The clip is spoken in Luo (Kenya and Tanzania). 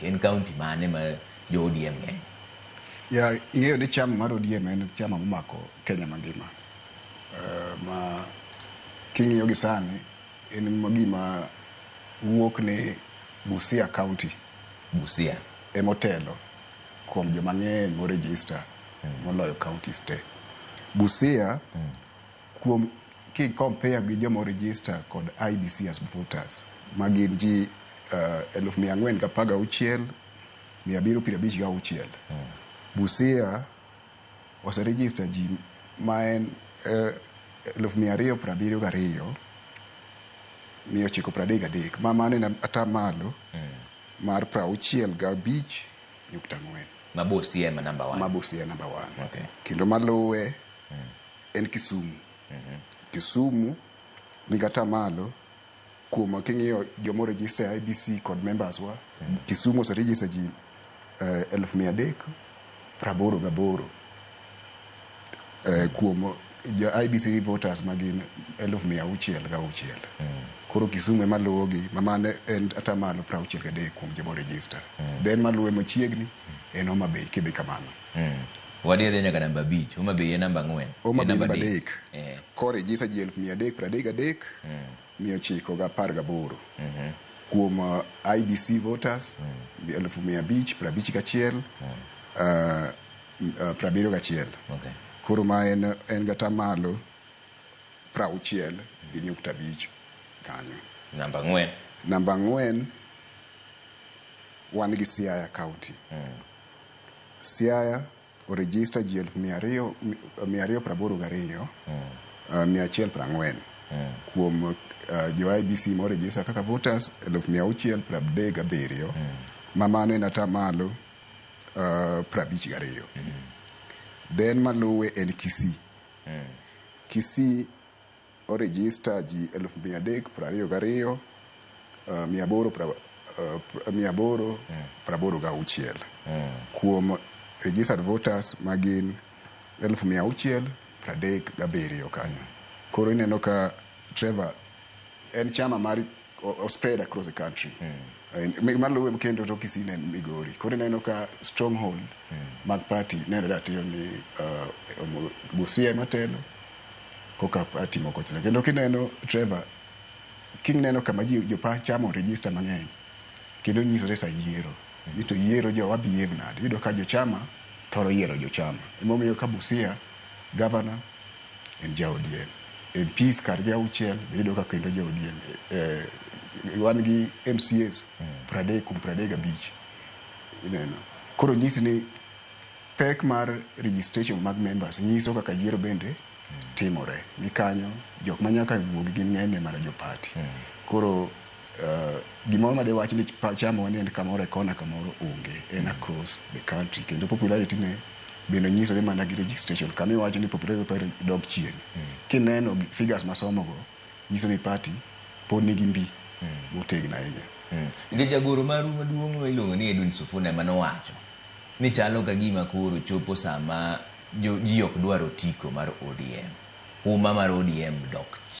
county. En county mane ma jo ODM ng'eny? Ya, ing'eyo ni chama mar ODM en chama momako Kenya mangima. Ma king'iyo gi sani en gima wuok ni Busia County. Busia emotelo kuom joma ng'eny moregister moloyo counties te. Busia kuom ki compare gi joma oregister kod IEBC as voters ma gin ji 416,756. Busia oseregister ji ma en 272,933, ma mano en atamalo mar 65.4. Ma Busia ema number 1. Ma Busia number 1. Okay. Kendo maluwe en Kisumu. Kisumu nigi atamalo kuom king'iyo joma oregister e IEBC kod members wa. Kisumu oseregister ji 388,000 kuom jo IEBC voters ma gin 606,000. Koro Kisumu ema luwogi, ma mano en atamalo 63 kuom joma oregister. Then maluwe machiegni en Homa Bay kidhi kamano. Wadhi adhiya nyaka namba 5. Homa Bay en namba 4. Homa Bay namba 3. 3. Koregister ji 333,918 kuom IEBC voters 551,071. Okay. Koro ma en gatamalo 60.5 kanyo. Namba 4. Namba 4 wan gi Siaya County. Siaya oregister ji 282,140 kuom jo IEBC moregister kaka voters 637,000, ma mano en atamalo 52. Then maluwe en Kisii. Kisii oregister ji 322, 886 kuom registered voters ma gin 637,000 kanyo. Koro ineno ka Trevor en chama mar o spread across the country. Maluwe kendo to Kisii ne en Migori. Koro ineno ka stronghold mag party nenore atiyo ni Busia ema telo koka party moko telo. Kendo kineno Trevor, kineno kama ji jopa chama register mang'eny kendo nyisore sa yiero ni to yiero jowa behave nade. Iyudo ka jochama thoro yiero jochama. Emomiyo ka Busia governor en ja ODM. MPs kargi 6 be iyudo ka kendo jo ODM. Wan gi MCAs 30 kuom 35. Ineno. Koro nyisi ni pek mar registration mag members nyiso kaka yiero bende timore. Ni kanyo jok ma nyaka wuogi gin ng'enyne mana jo party. Koro gimoro ma dewach ni chama wa ni en kamoro e kona kamoro onge. En across the country. Kendo popularity ne bende nyisore mana gi registration. Kama iwacho ni popularity party dok chien. Kineno figures masomogo nyiso ni party pod nigi mbi motegno ahinya. Nikech jagoro maru maduong' ma iluongo ni Edwin Sifuna ema nowacho ni chalo ka gima koro chopo sama ji ok dwar otiko mar ODM. Huma mar ODM dok